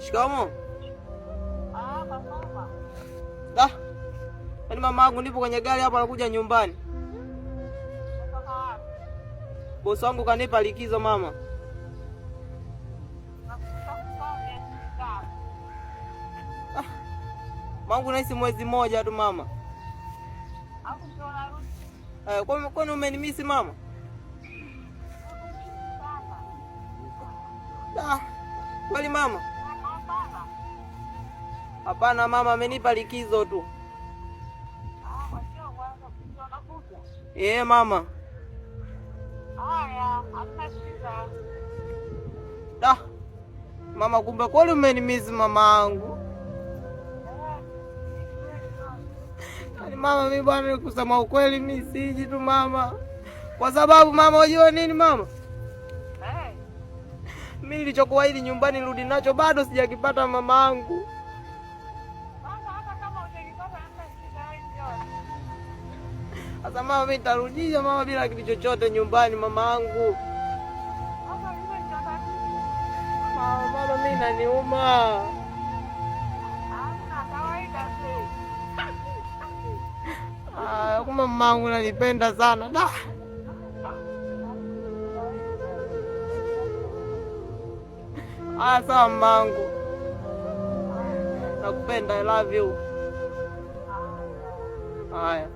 Shikamo. Ah, mama. Da. Yaani mama nipo kwenye gari hapa nakuja nyumbani. Bosi wangu kanipa likizo mama. Ah. Mangu nahisi mwezi mmoja tu mama. Eh, kwani umenimisi mama? Da. Kweli mama? Hapana mama, amenipa likizo tu. Eh, mama. Da. Mama, kumbe kweli umenimiss mama angu. Yaani mama, mimi bwana, kusema ukweli mimi siji tu mama, kwa sababu mama, unajua nini mama, mimi nilichokuahidi nyumbani nirudi nacho bado sijakipata mama angu. Sasa mama, mimi nitarudisha mama bila kitu chochote nyumbani mama angu. Mama, mama, mimi naniuma. Ah, kumbe mamangu nanipenda sana da. Ah, sawa mamangu, nakupenda, I love you. Haya.